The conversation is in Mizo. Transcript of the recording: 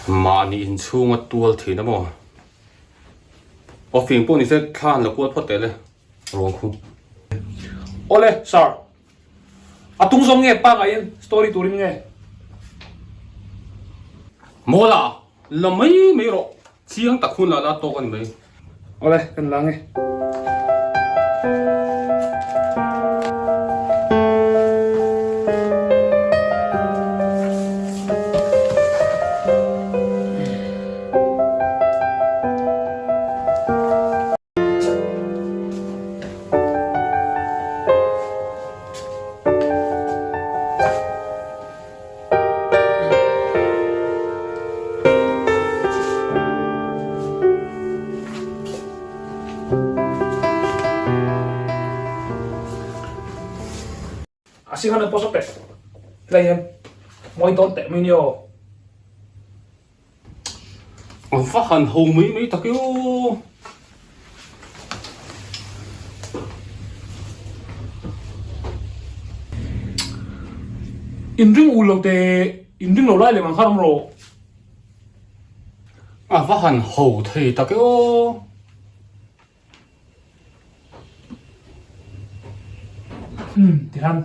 Mahni inchhunga tual thin a maw? Aw fing pawh nise thla an la kual phawt teh le, ruang khu. Awle sir, a tung zawng nge pangai in story turin nge? Mawla, la mai mai rawh, chiang tak hun la la tawk a ni mai. Awle, kan la nge. A si han post teh tlai hian mawi dawn teh mai nia aw. A va han ho mai mai tak e aw. In ring ul lo te in ring lo lai lem ang khan awm rawh. A va han ho thei tak e aw. Hmm, tihan.